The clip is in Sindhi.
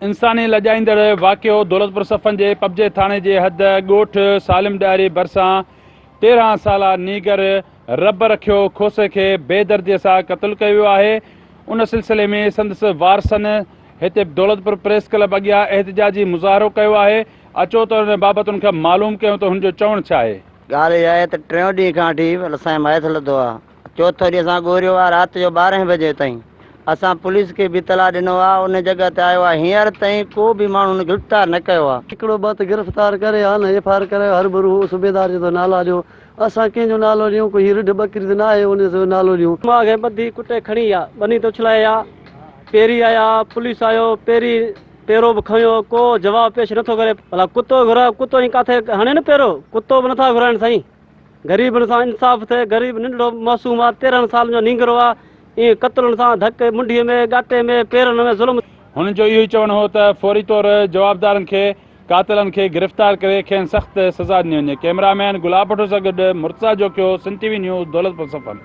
انساني لڄائيندڙ واقعو دولتپور صفن جي پبجي ٿاڻي جي حد ڳوٺ سالم ڏاهري ڀرسان 13 سالا نينگر رب رکيو کوسي کي بيدردي سان قتل ڪيو ويو آهي ان سلسلي ۾ سندس وارثن هتي دولتپور پريس ڪلب اڳيان احتجاجي مظاهرو ڪيو آهي اچو ته ان بابت ان کان معلوم ڪيون ته هن جو چوڻ ڇا آهي. ڳالهه اها آهي ته ٽيون ڏينهن کان وٺي اسان کي مائٿ لڌو آهي. چوٿون ڏينهن اسان ڳوريو آ رات جو ٻارهين بجي تائين اسان پوليس کي به اطلاع ڏنو آ ان جڳهه تي آيو آ هينئر تائين ڪو به ماڻهو ان گرفتار نه ڪيو آ. هڪڙو ٻه ته گرفتار ڪري ها نه ايف I R ڪرايو هر ڀرو هو صوبيدار جو ته نالا ڏيو اسان ڪنهن جو نالو ڏيون ڪو هي رڍ ٻڪري ته ناهي ان جو نالو ڏيون. ماء کي ٻڌي ڪٽي کڻي ويا ٻني تي اڇلائي ويا پيري آيا پوليس آيو پيري پيرو به کنيو ڪو جواب پيش نٿو ڪري ڀلا ڪتو گهرايو ڪتو ائين ڪاٿي هڻي نه پيرو ڪتو به نٿا گهرائن سائين. غريبن سان انصاف ٿئي، غريب ننڍڙو معصوم آ، 13 سالن جو نينگرو آ، ائين قتلن سان ڌڪ، منڍي ۾، ڳاٽي ۾، پيرن ۾ ظلم. هن جو اهو ئي چوڻ هو ته فوري طور جوابدارن کي قاتلن کي گرفتار ڪري کين سخت سزا ڏني وڃي. ڪئميرا مين گلاب ڀٽو سان گڏ Murtaza Jokhio, Sindh T V news, Daulatpur Safan.